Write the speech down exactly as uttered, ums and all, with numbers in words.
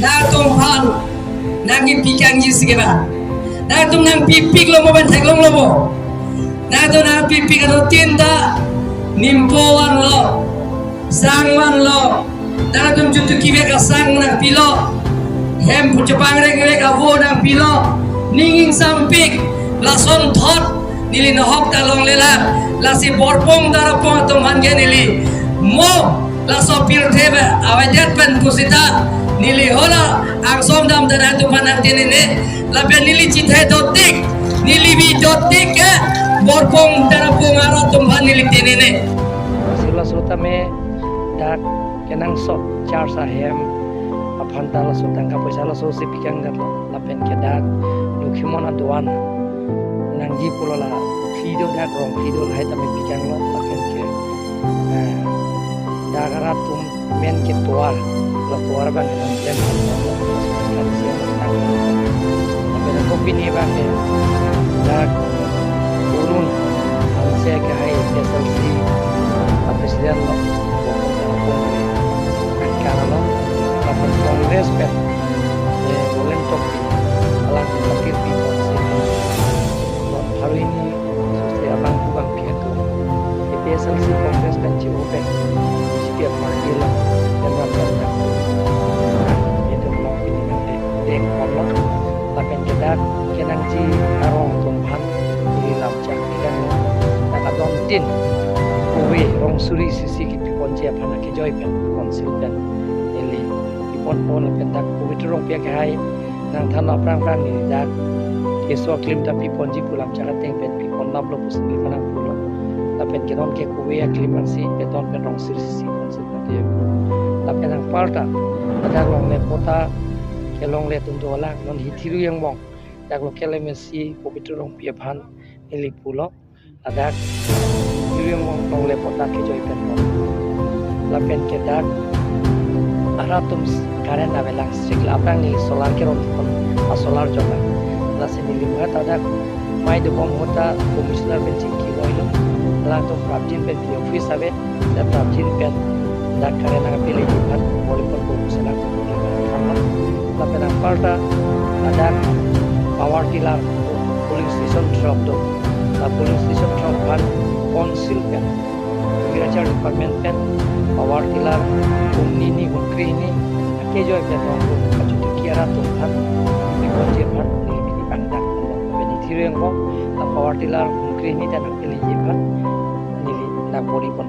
Nangtum aphan nangkipikangji si ke ba, nangtum nangpipiklo mo pen theklonglo mo. Nangtum nangpipik anutin ta nimpo vanlo, sang vanlo. Nangtum jutu kivek asang nangpilo, hem pu chepangrekvek avo nangpilo. Ning ingsampik, lasonthot neli nohok ta longlelang. Lasi Borpung Tarapung atum aphan ke neli mo laso pirthe avedet pen pusita neli hala angsong dam ta nangtum aphan nangtenene. Lapen neli chithai dotik, neli bi dotik ke Borpung Tarapung arat atum aphan neli tenene. Sila sotame dak kenangsot church ahem aphan ta laso tangka poisa laso si pikang dak lo. Lapen ke dak Lokhimon aduan nangji pulo, la phli do, dak rong phli do, lahai tame pikanglo. Lapen ke, eh, dak arat atum men ke tovar, la tovar abang ke nangtem kan siya tang. Lapen kopine abang ke dak Arun Hanse ke hai S L C a president lo, Borpung Tarapung ke angkang lo. Lapen Congress pen, eh, Roland Tokbi, alang ke Pakirpi Constituency. Lo hari ini, sose abang kubang pihak lo. A P H L C Congress pen C O pen, C P M party lo, dan rakyat lo. Nah, itu lo, ini nanti deng pon lo. Lapen ke dak kenangji arong atum aphan neli lamchak pikang lo. Dak adon tin kove rong suri sisi kipi ponji aphan akejoi pen, council pen neli pipon pon. Lapen dak Pabitra Rongpi ke hai nangthan aphrang aphrang neli dak keso aklim ta piponji pu lamchak ateng pen pipon laplo pusi neli kanang pulo. Lapen ke non ke kove aklim ansi, ke non pen rong suri sisi council pen ke. Lapen anparta, ladak longle patta kelongle atum dolang, non Hithi Rui Angbong dak local M A C Pabitra Rongpi aphan neli pulo. Ladak Hithi Rui Angbong longle patta kejoi pen pon. Lapen ke dak arat atum current avelang, sik la aphrang neli solar keron pon, a solar jok a. Lasi neli muhat dak mai dobom ahut ta commissioner pen chingki voilo. Alangtum prapjin pen P D O office ave, dak prapjin pen dak current nangpeleji aphan bor-i pon pu sena thanlo. Lapen anparta ladak power tiller polling station throk do. La polling station throk aphan council pen agriculture department pen power tiller hum hini hum krehini akejoi pen rong rum kachutuki arat atum aphan piponji aphan neli pini pangdak. Lapen Hithi Rui Angbong la power tiller hum krehini ta nangpeleji aphan neli nang bor-i pon.